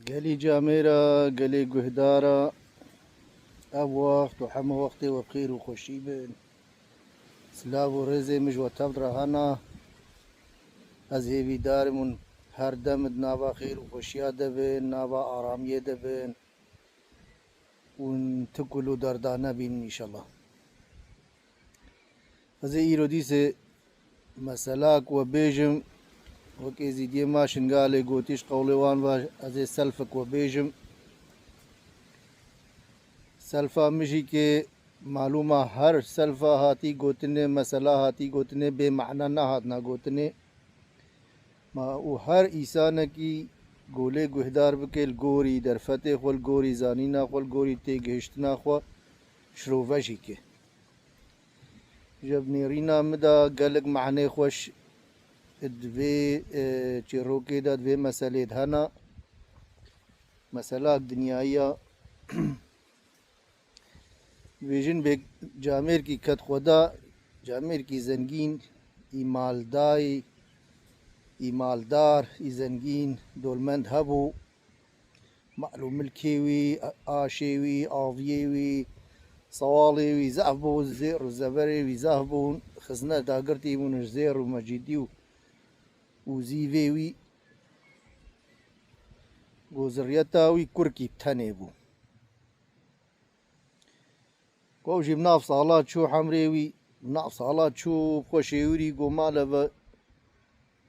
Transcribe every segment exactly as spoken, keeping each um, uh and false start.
Gelî camêra, gelê guhdara, ev wext û hemû wextê we bi xêr û xweşî bin. Silav û rêzê min ji we tev re hene. Ez hêvîdar im hûn her dem di nava xêr û xweşiya de bin, nava aramiyê de bin. Hûn tu kul û derda nebînin înşallah. Ez ê îro dîsê meselak we bêjim, wekê zîdiyê ma Şingalê gotî ji qewlê wan ve ez ê selfek we bêjim. Selfa min jî kê malûma her selfa hatî gotinê, mesela hatî gotinê bê mehna nehatina gotinê. Ma û her îsanekî golê guhdar bike li gorî derfetê xwe, li gorî zanîna xwe, li gorî têgihiştina xwe şirove jî ke. Ji nêrîna min de gelek mehnê xweş di vê, e, çîrokê de, di vê meselê de hene. Meselak dinyayî ya. Dibêjin bê camêrkî ket xwe da, camêrkî zengîn, îmaldayî, îmaldar, î zengîn, dolmend hebû. Mal û milkê wî, aşê wî, aviyê wî, sewalê wî zehf bû, zêr û zeberê wî zehf bûn, xizne dagirtî bûn ji zêr û mecîdî û, û zîvê wî. Go ziriyeta wî kurkî bi tenê bû. Go jî bi nav sala çû hemrê wî, bi nav sala çû xwe şêwirî go male ve,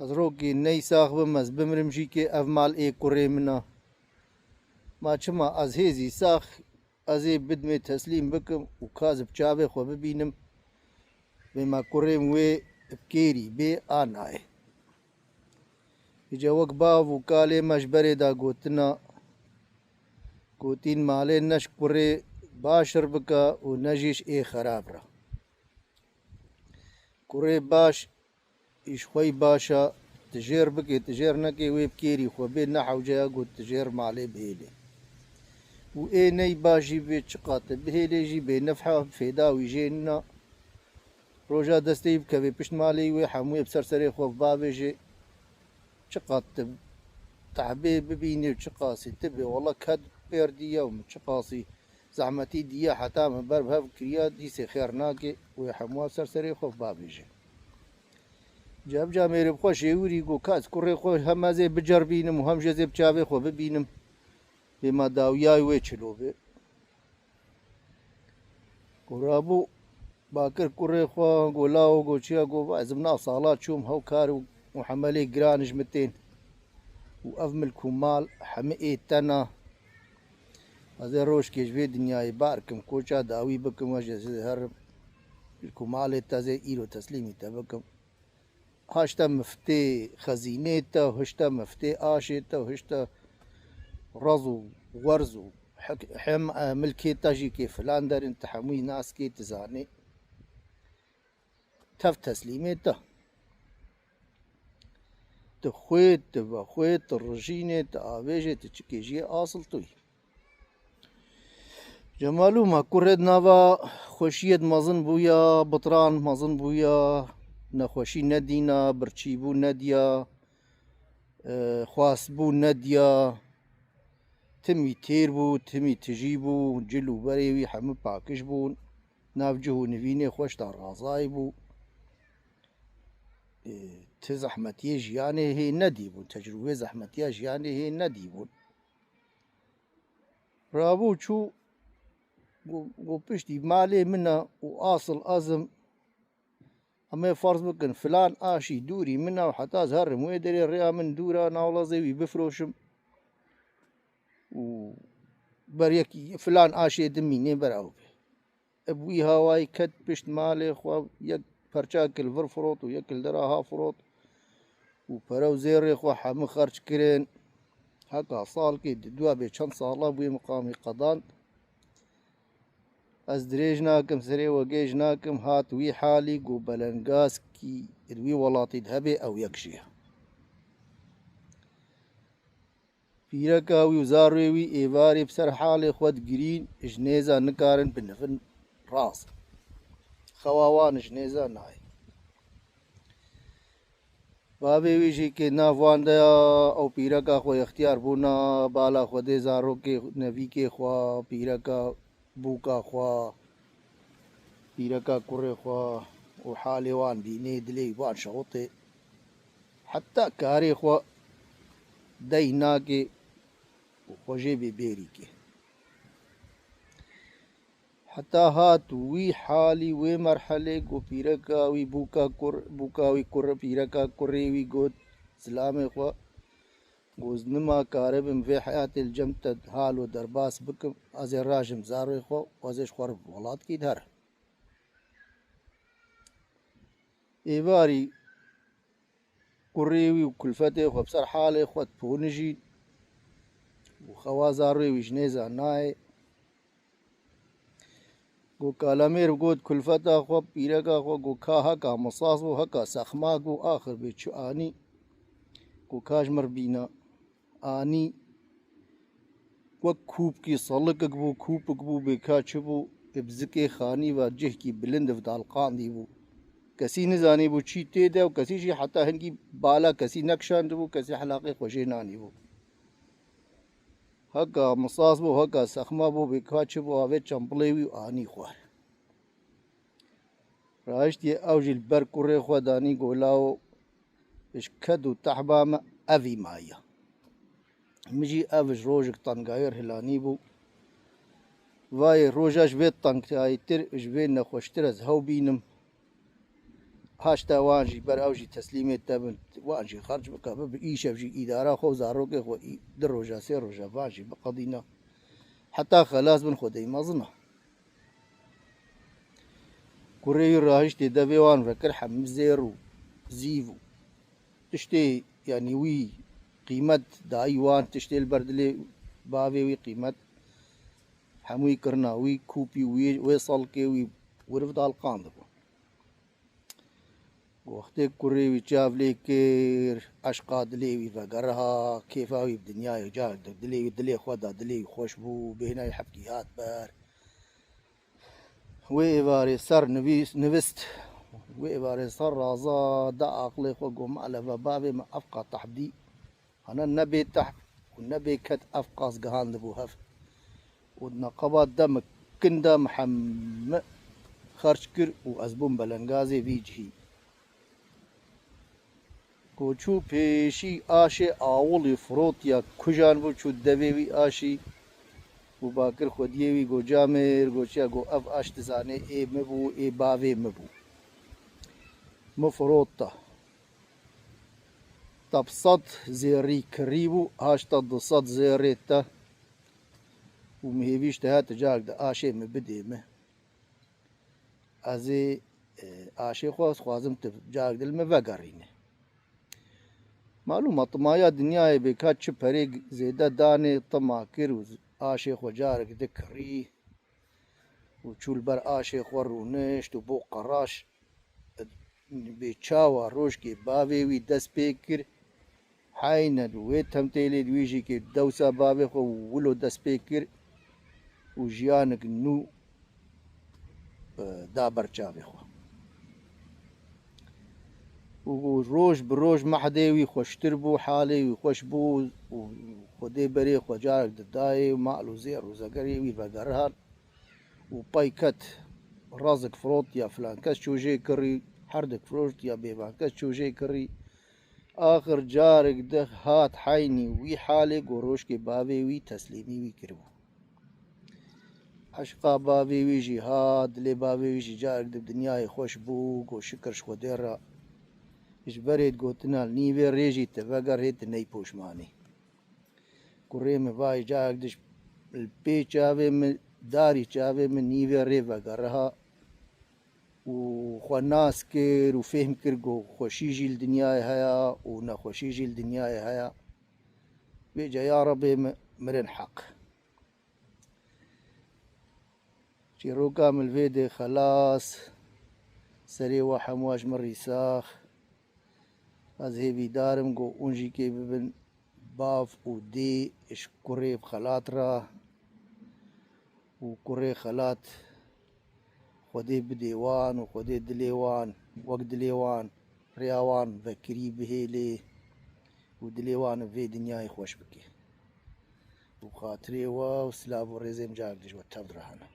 ez rokê ney sax bim, ez bimrim jî kê ev mal ê kurê min a. Ma çima ez hê zî sax, ez ê bidmê teslîm bikim û ka ez bi çavê xwe bibînim, bê ma kurê min wê bi kêrî bê a nayê. Îca wek bav û kalê me ji berê de gotina, gotîn malê ne ji kurê baş re bike û ne jî ji ê xerab re. Kurê baş îş xwe yî baş e, tu jêr bikê, tu jêr nekê, wê bi kêrî xwe bê, ne hewce ya ku tu jêr malê bihêlê. Û ê ney baş jî bê çiqa tu bihêlê jî bê nefha fêda wî jê nina. Roja destê wî bikevê pişt malê wê, hemûyê bi ser serê xwe bavêjê. Çiqas tu tehbê bibînî û çiqasî tu bê, wela ked pêr diye û min çiqasî zehmetî diye heta min ber bi hev kiriya, dîsê xêr nake, wê hemûya ser serê xwe bavêje. Cem camêrê bi xwe şêwirî got, ka ez kurê xwe hem ez ê biceribînim û hem jî ez ê bi çavê xwe bibînim. Bê ma dawiya wê çilo be. Go rabû, bakir kurê xwe, go lawo, go çiya, go va, ez bi nav sala çûm, hew kar û, û hemelê giran ji min tên. Û ev milk û mal hemî ê te na. Ez ê rojkê ji vê dinyayê bar kim, koça dawî bikim, we jî ez ê herim. Milk û malê te ez ê îro teslîmî te bikim. Haşte miftê xezînê te, hişte miftê aşê te, hişte rez û werz û hek-, hem, e, milkê te jî kê filan derin, tu hemûyî naskê, tu zanê. Tev teslîmê te. Tu xwê, tu vexwê, tu rijînê, tu avêjê, tu çikê jiyê asil tu yî. Cemalû ma kurê di nava xweşiyê de mezin bûya, bitran mezin bûya, nexweşî nedîna, birçîbû nediya, e, xwastbû nediya, tim wî têr bû, tim wî tijî bû, cil û berê wî hemû pakiş bûn, nav cih û nivînê xweş da razayî bû. E, ti zehmetiyê jiyanê hê nedîbûn, tecrûbê zehmetiya jiyanê hê nedîbûn. Rabû çû, got, got, piştî malê min e û asil ez im. Em ê ferz bikin, filan aşî dûrî min e û heta ez herim wê derê rêya min dûr e, nawlazê wî bifroşim û ber yekî filan aşê din mînê beraw bê. Bi wî hawayî ket pişt malê xwe, yek perçak li vir firot û yek li dera ha firot û pere û zêrê xwe hemû xerc kirin. Heta salkê di dua bê çend sala bûyê miqamî qedand. Ez dirêj nakim, serê we gêj nakim, hat wî halî ku belengazkî di wî welatî de hebe ew yek jî ye. Pîreka wî û zarê wî êvarê bi ser halê xwe digirîn, ji nêza nikarin binivin rast. Xewa wan ji nêza nayê. Bavê wî jî kê nav wan de ya, ew pîreka xwe ixtiyar bûna, bala xwe dê zarokê, nevîkê xwe, pîreka, bûka xwe, pîreka kurê xwe û halê wan bînê, dilê wan şewitê. Heta karê xwe dey nake û xwe jê bê bêrî ke. Heta hat wî halî, wê merhelê ku pîreka wî, bûka kur, bûka wî kur, pîreka kurê wî got zilamê xwe, got, "Ez nima karibim vê heyatê li cem te hal û derbas bikim, ez ê rajim zarê xwe, ez ê ji xwe re welatkî derim." Êvarî kurê wî û kulfetê xwe bi ser halê xwe diponijîn û xewa zarê wî ji nêza nayê. Got, Kalemêr got kulfeta xwe, pîreka xwe, got, ka heka misas bû, heka sexmak bû, axir bê çi anî? Got, ka ji mir bîna. Anî wek kûpkî, selikik bû, kûpik bû, bê ka çi bû, ê bi zikê xanî ve cihkî bilind ev dalqandî bû. Kesî nizanî bû çî tê de û kesî jî heta hingî bala kesî nekişandibû, kesî helaqê xwe jê nanî bû. Heka misas bû, heka sexma bû, bê ka çi bû, avê çempilê wî û anî xwar. Rahiştiye ew jî li ber kurê xwe danî, got, "Lawo, ji ked û tehba me evî maye. Min jî ev ji rojek tengayir hilanî bû. Vayê roja ji vê tengayîtir, ji vê nexweştir ez hew bînim. Haşta wan jî ber ew jî teslîmê te bin, wan jî xerc bike, bibe îşev jî îdara xwe û zarokê xwe î-, du roja, sê roja van jî biqedîne. Heta xelas bin Xwedê mezin e." Kurê wî rahiştê devê wan vekir, hemî zêr û zîv û tiştê, yanî wî qîmet dayî wan tiştê li ber dilê bavê wî qîmet, hemûyî kirina wî, kûpî wî, wê salkê wî wir dalqandibû. Wextê kurê wî çav lê kir, eşqa dilê wî vegeriha, kêfa wî bi dinyayê carek di dilê wî, dilê xwe da, dilê wî xweş bû, bêhna wî hevkî hat ber. Wê êvarê ser nivîs-, nivist, wê êvarê ser raza da aqilê xwe, got, "Mala va bavê min ev qat tehdî." Hana nebê tehf û nebê ked ev qas gihandibû hev. Û neqeba demik kin de min hemî xerc kir û ez bûm belengazê vî cihî. Ku çû pêşî aşê awilî firotiya kujan bû, çû devê wî aşî û bakir xwediyê wî, go camêr, go çiya, go ev aş dizanê ê min bû, ê bavê min bû. Min firot te. Te bi sed zêrî kirî bû, haşta du sed zêrê te û min hêvî ji te hate carek di aşê min bidê min. Ez ê, e, aşê xwe ez xwazim tu carek di li min vegerîne. Malûm e, timaya dinyayê bê ka çi perê zêde danê, tima kir û aşê xwe carek di kirî. Û çû li ber aşê xwe rûnişt û bo qeraş bê çawa rojkê bavê wî dest pê kir, heyne di wê temtêlê di wî jî kê dewsa bavê xwe wilo dest pê kir û jiyanek nû, e, da ber çavê xwe. Û roj bi roj mehdê wî xweştir bû, halê wî xweş bû û Xwedê berê xwe carek didayê û mal û zêr û zegerê wî vegerihan. Û pey ket, rezik firotiya filan kes çû jê kirî, herdik firotiya bêvan kes çû jê kirî. Axir carek di hat heynî wî halê, go rojkê bavê wî teslîmî wî kiribû. Eşqa bavê wî jî hat, dilê bavê wî jî carek di dinyayê xweş bû, go şikir ji Xwedê re. Ji berê gotina li nîvê rê jî te vegerê, tu ney poşmanî. Kurê min vayê carek dij li pê çavê min, darî çavê min nîvê rê vegeriha û xwe nas kir û fêhm kir ku xweşî jî li dinyayê heye û nexweşî jî li dinyayê heye. Vêca ya Rebê min, mirin heq. Çîroka min li vê dê xelas, serê we hemû ji min rîsax. Ez hêvîdar im ku hûn jî kê bibin bav û dê ji kurê bi xelat re û kurê xelat Xwedê bidê wan û Xwedê dilê wan wek dilê wan Rêya wan vekirî bihêlê û dilê wan vê dinyayê xweş bike. Û xatirê we û silav û rêzê min carek dî ji we tev re hene.